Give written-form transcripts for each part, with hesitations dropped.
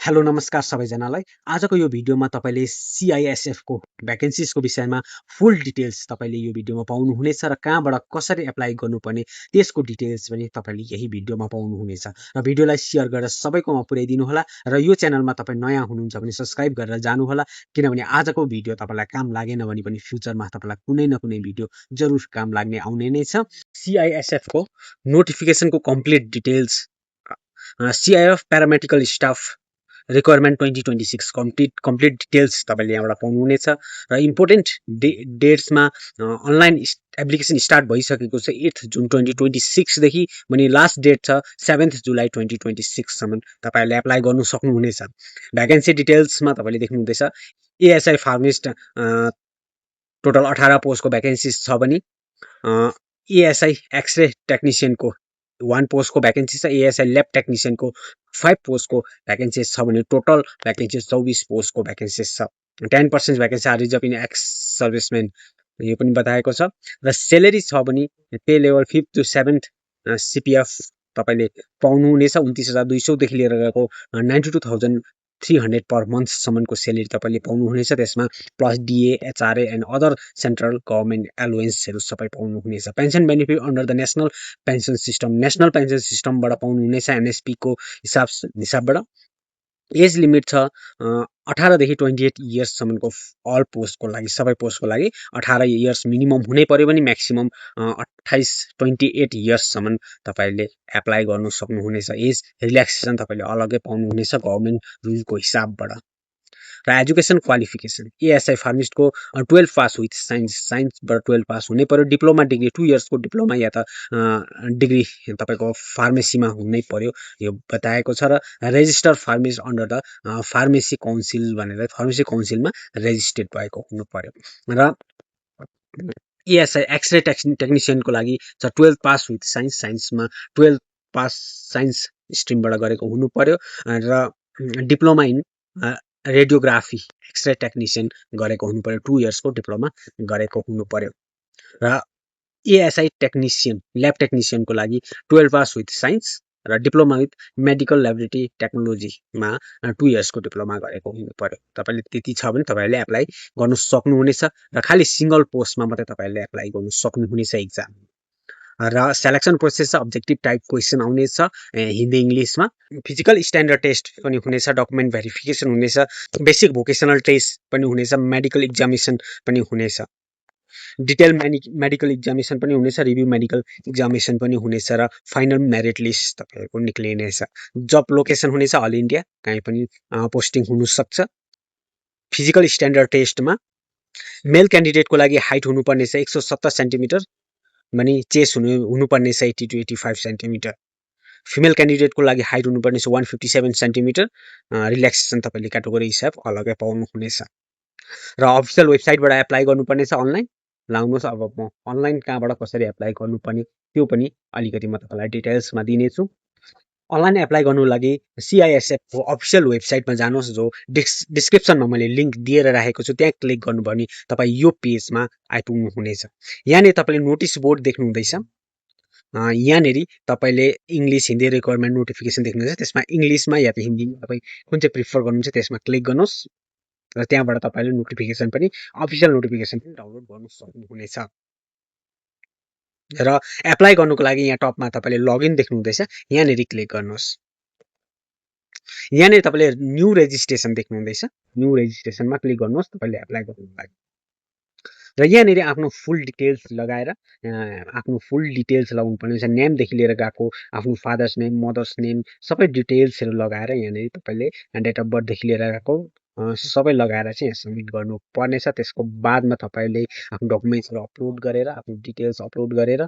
Hello नमस्कार सबैजनालाई। आजको यो भिडियोमा तपाईले CISF को भ्याकेन्सीजको विषयमा फुल डिटेल्स तपाईले यो भिडियोमा पाउनुहुनेछ र कहाँबाट कसरी एप्लाई गर्नुपर्ने त्यसको डिटेल्स पनि तपाईले यही भिडियोमा पाउनुहुनेछ। र भिडियोलाई शेयर गरेर सबैकोमा पुर्याइदिनु होला र यो च्यानलमा तपाई नयाँ हुनुहुन्छ भने सब्स्क्राइब गरेर जानु होला, किनभने आजको भिडियो तपाईलाई काम लागेन भने पनि फ्युचरमा तपाईलाई कुनै न कुनै भिडियो जरुर काम लाग्ने आउने नै छ। CISF को नोटिफिकेसनको complete details, CIF paramedical staff requirement 2026 complete details तपाईले यहाँबाट पाउनुहुनेछ र इम्पोर्टेन्ट डेट्समा अनलाइन एप्लिकेसन स्टार्ट भइसकेको छ 8 जुन 2026 देखि, भने लास्ट डेट छ 7 जुलाई 2026 सम्म तपाईहरुले एप्लाई गर्नु सक्नुहुनेछ। भ्याकेन्सी डिटेल्समा तपाईले देख्नुहुँदैछ ASI फार्मिस्ट टोटल 18 पोस्टको भ्याकेन्सीज छ भने ASI एक्सरे टेक्निशियनको 1 पोस्टको भ्याकेन्सी छ, ASI ल्याब टेक्निशियनको 5 पोस्टको भ्याकेन्सीज छ भने टोटल भ्याकेन्सीज 24 पोस्टको भ्याकेन्सीज छ। 10% vacancy are reserve in ex servicemen यो पनि बताएको छ र सेलेरी छ भने pay level 5th to 7th CPF तपाईले पाउनुहुनेछ। 29,200 देखि लिएर गएको 92,300 पर मन्थ सम्मको सेलेरी तपाईले पाउनुहुनेछ। त्यसमा plus DA, HRA and other central government एलोवेन्सहरु सबै पाउनुहुनेछ। Pension benefit under the national pension सिस्टमबाट पाउनुहुनेछ NSP को हिसाबबाट। एज लिमिट छ 18 देखि 28 इयर्स सम्मको अल पोस्टको लागि, सबै पोस्टको लागि 18 इयर्स मिनिमम हुनै पर्यो भने म्याक्सिमम 28 इयर्स सम्म तपाईले एप्लाई गर्न सक्नुहुनेछ। एज रिल्याक्सेसन तपाईले अलग्गै पाउनुहुनेछ गभर्नमेन्ट रुलको हिसाबबाट। र एजुकेसन क्वालिफिकेसन ASI फार्मिस्टको 12 पास विथ साइन्सबाट 12 पास हुनै पर्यो। डिप्लोमा डिग्री 2 इयर्सको डिप्लोमा या त डिग्री तपाईको फार्मेसीमा हुनै पर्यो यो बताएको छ। र register pharmacist under the pharmacy council भनेर फार्मेसी काउन्सिलमा रेजिस्टर्ड भएको हुनु पर्यो। र ASI एक्सरे टेक्निशियनको लागि छ 12 पास विथ साइन्समा 12 पास साइन्स स्ट्रिमबाट गरेको हुनु पर्यो र diploma in radiography x-ray technician गरेको हुनु पर्यो, 2 इयर्सको डिप्लोमा गरेको हुनु पर्यो। र ASI टेक्निशियन ल्याब टेक्निशियनको लागि 12 पास विथ साइन्स र डिप्लोमा विथ मेडिकल ल्याबोरेटरी टेक्नोलोजीमा 2 इयर्सको डिप्लोमा गरेको हुनु पर्यो। तपाईले त्यति छ भने तपाईले एप्लाई गर्न सक्नुहुनेछ र खाली सिंगल पोस्टमा मात्रै तपाईले एप्लाई गर्न सक्नुहुनेछ एक्जाम। र selection process objective type question आउनेछ हिन्दी इङ्ग्लिसमा। फिजिकल स्ट्यान्डर्ड टेस्ट पनि हुनेछ, डकुमेन्ट भेरिफिकेसन हुनेछ, बेसिक भोकेसनल टेस्ट पनि हुनेछ, मेडिकल एक्जामिनेसन पनि हुनेछ, डिटेल मेडिकल एक्जामिनेसन पनि हुनेछ, रिभ्यू मेडिकल एक्जामिनेसन पनि हुनेछ र फाइनल मेरिट लिस्ट तपाईको निक्लिनेछ। जब लोकेसन हुनेछ अल इन्डिया, कहीँ पनि पोस्टिङ हुन सक्छ। फिजिकल स्ट्यान्डर्ड टेस्टमा मेल क्यान्डिडेटको लागि हाइट हुनुपर्ने छ 170 सेन्टिमिटर भने चेस्ट हुनुपर्ने छ 80 to 85 सेन्टिमिटर। फिमेल क्यान्डिडेटको लागि हाइट हुनुपर्ने छ 157 सेन्टिमिटर। रिल्याक्सेसन तपाईले क्याटेगोरी हिसाब अलग्गै पाउनुहुनेछ। र अफिसियल वेबसाइटबाट एप्लाई गर्नुपर्ने छ अनलाइन। लाउनुहोस् अब म अनलाइन कहाँबाट कसरी एप्लाई गर्नुपर्ने त्यो पनि अलिकति म तपाईलाई डिटेल्समा दिनेछु। अनलाइन एप्लाई गर्नु लागि CISF को अफिसियल वेबसाइटमा जानुहोस्, जो डिस्क्रिप्सनमा मैले लिंक दिएर राखेको छु, त्यहाँ क्लिक गर्नु भने तपाई यो पेजमा आइपुग्नु हुनेछ। यहाँ तपाईले नोटिस बोर्ड देख्नुहुँदैछ। यहाँनेरि तपाईले इङ्ग्लिस हिन्दी रिक्वायरमेन्ट नोटिफिकेसन देख्नुहुन्छ, त्यसमा इङ्ग्लिसमा या त हिन्दीमा तपाई कुन चाहिँ प्रिफर गर्नुहुन्छ त्यसमा क्लिक गर्नुहोस् र त्यहाँबाट तपाईले नोटिफिकेसन पनि अफिसियल नोटिफिकेसन पनि डाउनलोड गर्न सक्नुहुनेछ। र एप्लाई गर्नुको लागि यहाँ टपमा तपाईले लगइन देख्नुहुँदैछ, यहाँनेरि क्लिक गर्नुहोस्। यहाँनेरि तपाईले न्यू रेजिस्ट्रेसन देख्नुहुँदैछ, न्यू रेजिस्ट्रेसनमा क्लिक गर्नुहोस् तपाईले एप्लाई गर्नुको लागि। र यहाँनेरि आफ्नो फुल डिटेल्स लगाएर आफ्नो फुल डिटेल्स लगाउनु पर्ने छ। नेम देखि लिएर गएको आफ्नो फादर्स नेम, मदर्स नेम सबै डिटेल्सहरु लगाएर यहाँनेरि तपाईले डेट अफ बर्थ देखि लिएर गएको सबै लगाएर चाहिँ यहाँ सबमिट गर्नु पर्नेछ। त्यसको बादमा तपाईले आफ्नो डकुमेन्ट्सहरु अपलोड गरेर आफ्नो डिटेल्स अपलोड गरेर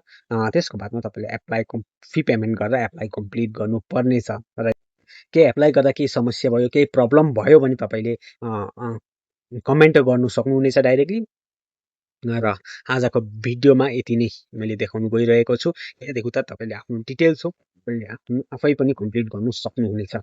त्यसको बादमा तपाईले एप्लाई फी पेमेन्ट गरेर एप्लाई कम्प्लिट गर्नु पर्नेछ। र के एप्लाई गर्दा केही समस्या भयो, केही प्रब्लम भयो भने तपाईले कमेन्ट गर्नु सक्नुहुनेछ डाइरेक्टली। र आजको भिडियोमा यति नै मैले देखाउन गइरहेको छु। यदि उता तपाईले आफ्नो डिटेल्स हो आफै पनि कम्प्लिट गर्नु सक्नुहुनेछ।